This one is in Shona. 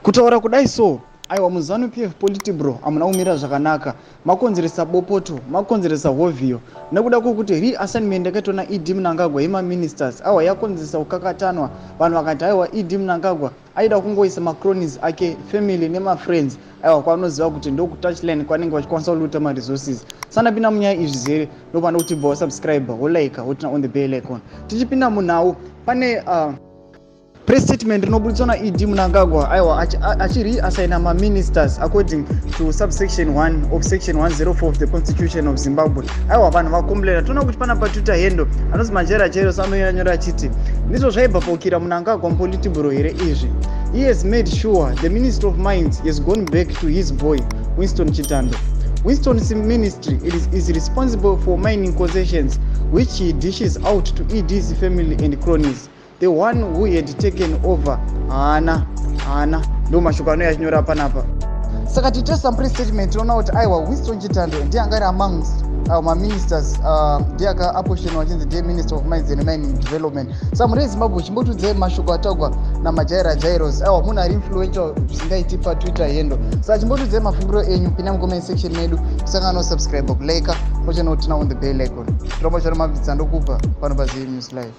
Kutaura kudai so, aiwa, muZANU PF Politburo hamuna kumira zvakanaka. Makonzeresa bopoto, makonzeresa hovhiyo nekuda kwekuti reassignment yakaitwa naED Mnangagwa yemaministers, aiwa, yakonzeresa kukakatanwa. Vanhu vakati, aiwa, ED Mnangagwa aida kungoisa macronies ake, family nemafriends, aiwa, kwanoziva kuti ndokutouchline kwanenge vachikwanisa kuluta maresources. Sandapinda munyaya izvi zere, ndopanda kuti bva wasubscribe, wolike, woturn on the bell icon. Tichipinda munhau, pane press statement rinoburitswa naED Mnangagwa, aiwa, achireassigna maministers according to subsection 1 of section 104 of the Constitution of Zimbabwe. Aiwa, vanhu vacomplaina. Toona kuti pana paTwitter handle anonzi Majera Jairo anonyora achiti, "Ndizvo zvaibva paukira Mnangagwa mupolitburo here izvi? He has made sure the Minister of Mines has gone back to his boy Winston Chitando. Winston's ministry is responsible for mining concessions, which he dishes out to ED's family and cronies. The one who had taken over haana haana." Ndo mashoko anouya achinyora panapa. Saka tiite some press statement, tinoona kuti, aiwa, Winston Chitando ndiye anga ari amongst maministers, ndiye akaapportionwa achinzi ndiye Minister of Mines and Mining Development. Saka muri Zimbabwe, chimbotiudzai mashoko ataurwa naMajaira Jairos. Aiwa, munhu ari influential zvisingaiti paTwitter handle. Saka chimbotiudzai mafungiro enyu. Pinda mucomment section medu, kusangana nosubscribe, kulike, pochanoturn on the bell icon. Tiromba charo mabvisa ndokupa pano paZim News Live.